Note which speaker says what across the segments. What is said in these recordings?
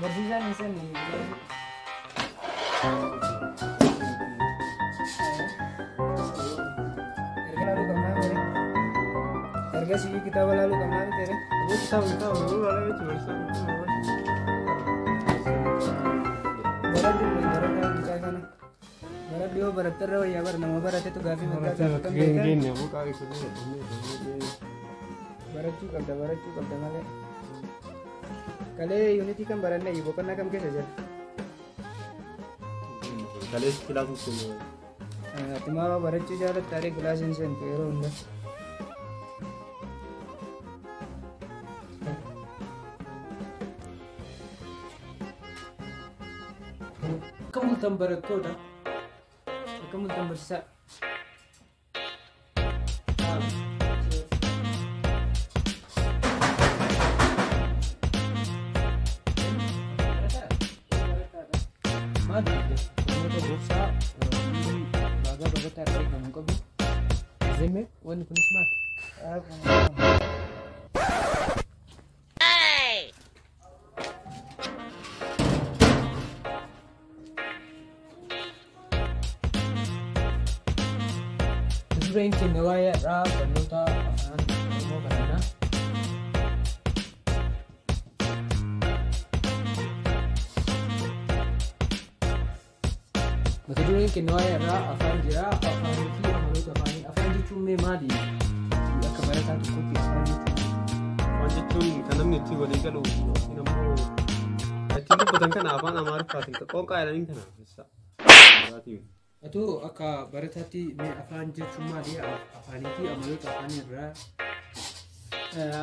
Speaker 1: Barsiisaan hin seenne. Erga laaluu qabnaa mere. Ergasii kitaaba laaluu qabnaa miti re.
Speaker 2: Kitaaba yeroo ilaalee jechuun barsiisaan.
Speaker 1: Baradhu barataa mucaa kana. Baradhu yoo baratte irra wayyaa bara nama baratetu gaaffii mirgaa gaafatan beekaa.
Speaker 2: Geenye ammoo qaama ibsuun.
Speaker 1: Barachuu qabda, barachuu qabda malee. Kalee yuunitii kan baranne boqonnaa kam keessa jira?
Speaker 2: Kalees kilaasii seenuu.
Speaker 1: Ati maa barachuu jaalatta aree kilaasiin seentu yeroo hunda?
Speaker 3: Akka mul'atan barattoota.
Speaker 1: Akka mul'atan barsiisaa.
Speaker 3: Maal barnoota gorsaa ulaagaa barataa irraa eegamu qabu. Zeme wanni kunis maal? Dureen keenya waa'ee har'aa barnoota afaan Oromoo baranna. Mata dureen keenya waa'ee har'aa afaan jira. Afaanii fi amaloota afaanii. Afaan jechuun mee maali? Akka barataa tokkotti afaan jechuun.
Speaker 2: Afaan jechuun kan namni ittiin walii galu yookiin ammoo ittiin dubbatan kana afaan Amaariffaatiin qoonqaa jedhaniin kana.
Speaker 3: Atoo akka barataatti mee afaan jechuun maali? Afaanii fi amaloota afaanii irraa.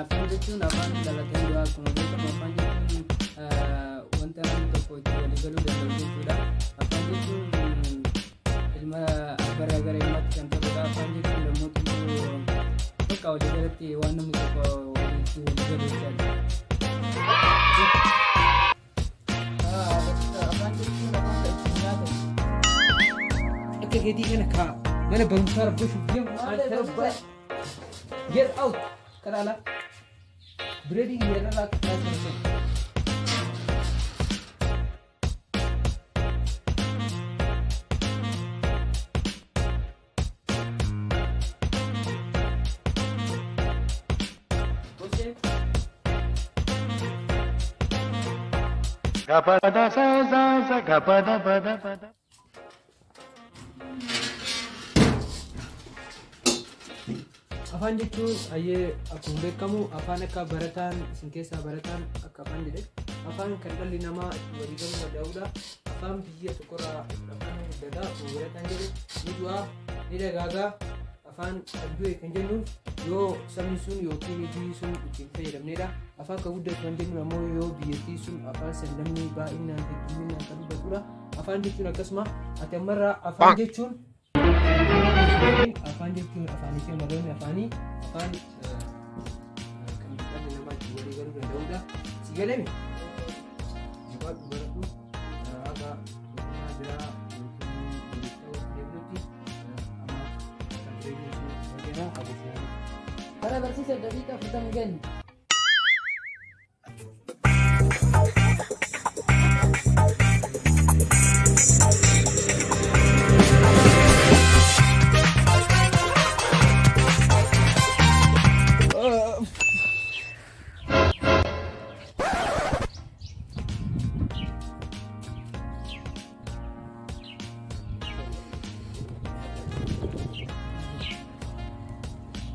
Speaker 1: Afaan jechuun afaan dhalatee du'aa akkuma beekamu afaan jechuun wanta namni tokko itti walii galuu danda'u jechuudha. Afaan jechuun ilma abbarraa gara ilmaatti kan ta'udha. Afaan jechuun yommuu bakka walii galatti waan namni tokko itti walii galu jechaadha. Afaan jechuun afaan kan ittiin nyaatamu.
Speaker 3: Akka keetii kana kaa mana barumsaa rabbashuuf deemu. Get out! Karaala. Bireedii yeroo akka kilaasii sana. Afaan jechuun ayyee akkuma beekamu afaan akka barataan isin keessaa barataan akka afaan jedhe afaan kan dhalli namaa itti walii galuu danda'udha. Afaan biyya tokkorraa afaan guddataa akkuma barataan jedhe ni du'aa ni dagaagaa. Afaan kan du'e kan jennuun yoo sabni sun yookiin biyyi sun ittiin fayyadamnedha. Afaan kan guddatu kan jennuun ammoo yoo biyyattii sun afaan san namni baay'inaan hedduminaan kan dubbatudha. Afaan jechuun akkasuma ati ammarraa afaan jechuun afaan jechuun afaanii fi amaloonni afaanii afaan kan dhalli namaa ittiin walii galuu danda'udha. Si galame? Jabaadhu baradhu haga boqonnaa biraa yookiin walitti ta'uu deemnutti ammaaf kan jireenya isin fayyada haguufi.
Speaker 4: Bara barsiisa daqiiqa 40 kenni.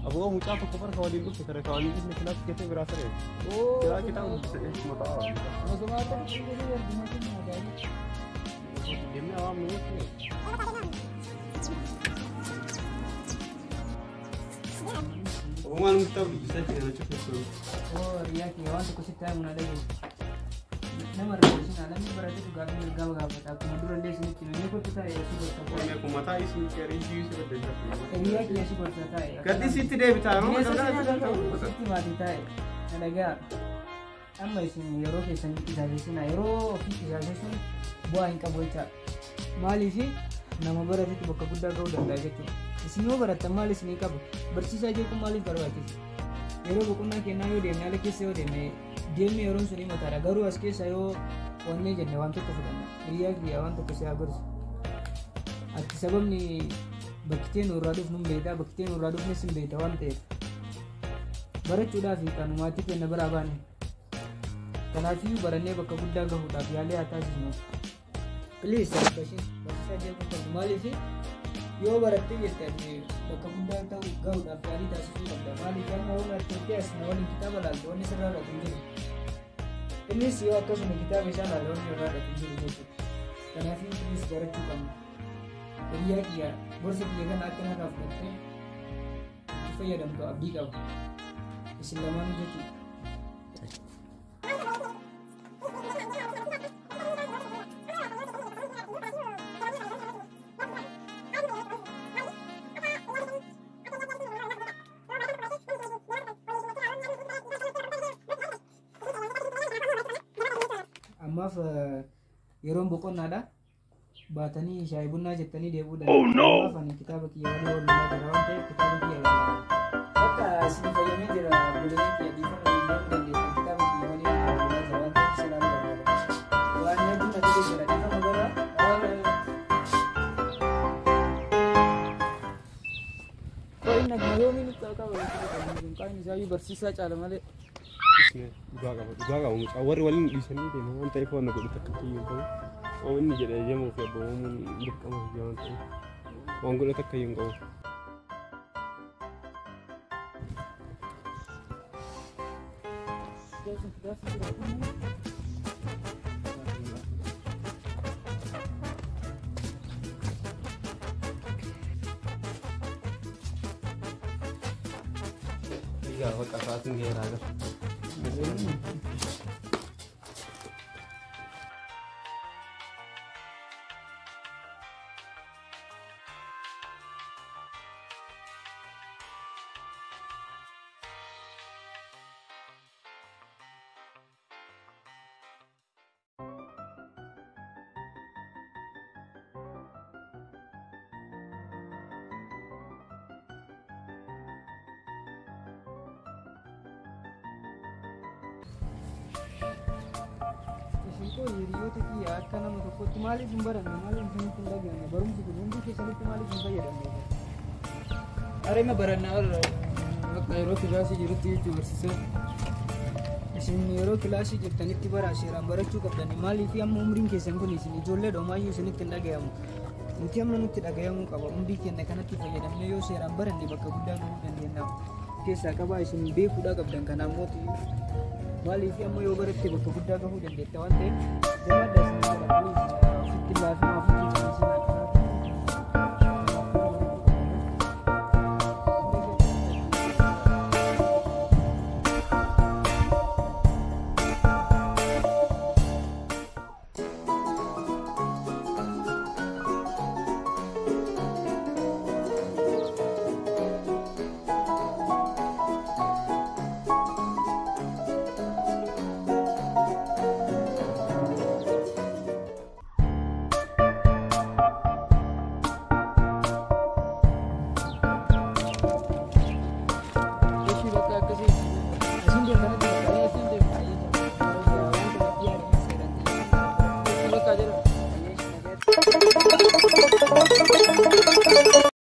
Speaker 2: Aboo mucaa tokko bara waliin dhufe tare ka waliin dhufne kilaasii keessee biraa ture. Biraa kitaaba dubbisee mataa. Deemnee awaamnu jechuudha. Ogumaan kitaaba dubbisaa jira jechuudha keessumaa.
Speaker 1: Oo riyaa kiyya waan tokko sitti himu na dhagahu. Nama rakkisina namni baratetu gaaffii mirgaa gaafata. Akkuma dura illee isinitti hime inni kottu taa'e si gorsa taa'e.
Speaker 2: Kun mataa isii garee si baddeessa.
Speaker 1: Riyaa kiyya si gorsa taa'e.
Speaker 2: Gaddi sitti deebitaa yeroo
Speaker 1: Bineensa
Speaker 2: galgala
Speaker 1: sitti maatii taa'e. Na dhagaa. Amma isin yeroo keessan qisaasessina yeroo ofii qisaasessuun bu'aa hin qabu jechaadha. Maaliif nama baratetu bakka guddaa ga'uu danda'a jechuudha. Isin yoo barattan maal isinii qabu? Barsiisaa jechuun maaliif barbaachisa? Yeroo boqonnaa kennaa yoo deemne ala keessa yoo deemne deemne yeroon sun himataadha. Garuu as keessa yoo Wanni jenne waan tokko fudhanna. Hiriyaa kiyya waan tokko si haa gorsu. Ati sababni bakkitee nurraa dhufnu hin beektaa, bakkitee nurraa dhufnes hin beekta waan ta'eef. Barachuudhaaf kan maatii keenya biraa baane. Kanaafiyyuu barannee bakka guddaa gahuudhaaf yaalii haa taasisnu. Please barsiisaa jeequu qabdu maaliif yoo barattee jette ati bakka guddaa ta'u gahuudhaaf yaalii taasisuu qabda. Maaliif amma waan ati as na waliin kitaaba laalte wanni sirraa irratti hin jiru. Innis yoo akkasuma kitaaba isaa laale wanni irraa irratti hin jiru jechuudha. Kanaafuu please barachuu qabna. Hiriyaa kiyya gorsa kiyya kana akka narraa fudhattee itti fayyadamtu abdii qaba. Isin lamaanuu jechuudha. Ammaaf yeroon boqonnaadha. Baatanii shaayii bunnaa jettanii deebi'uu danda'u. Ammaaf ani kitaaba kiyya walii wal lolaa jira waan ta'eef kitaaba kiyya ilaalaa. Bakka isin fayyamee jira buleen kiyya dhiifama deebi'uu dandeessan kitaaba kiyya walii wal lolaa jira waan ta'eef isin ilaaluu barbaada. Waan hedduun na dhibee jira dhiifama godhaa.
Speaker 4: Qo'i nagma yoomii nutti haa qabu qaayini isaayyuu barsiisaa caala malee.
Speaker 2: Dhugaa qaba dhugaa qaba mucaa warri waliin dhiisanii deeman waan ta'eef waan na godhu takka iyyuu hin qabu. Waan inni jedhe eeyyamuu fi abboomamuun dirqama kiyya waan ta'eef waan godhu takka iyyuu hin qabu. Egaa bakka sa'aatiin gaheeraa gara.
Speaker 1: Isin koo hiriyoota kiyya akka nama tokkotti maaliif hin baranne maaliif isinitti hin dhageenye barumsi kun hundi keessanitti maaliif hin fayyadamne?
Speaker 4: Areema barannaa bakka yeroo kilaasii jirutti jechuu barsiisaa.
Speaker 1: Isin yeroo kilaasii jirtanitti bara seeraan barachuu qabdani maaliif amma umriin keessan kun isin ijoollee dhomaayyuu isinitti hin dhagayamu. Nuti amma nutti dhagayamuu qaba umrii keenya kanatti fayyadamnee yoo seeraan baranne bakka guddaa gahuu dandeenya. Keessaa qabaa isin beekuudhaa qabdan kanaaf mootii maaliif amma yoo baratte bakka guddaa gahuu dandeetta waan ta'eef jabaadhaa isin jedha please.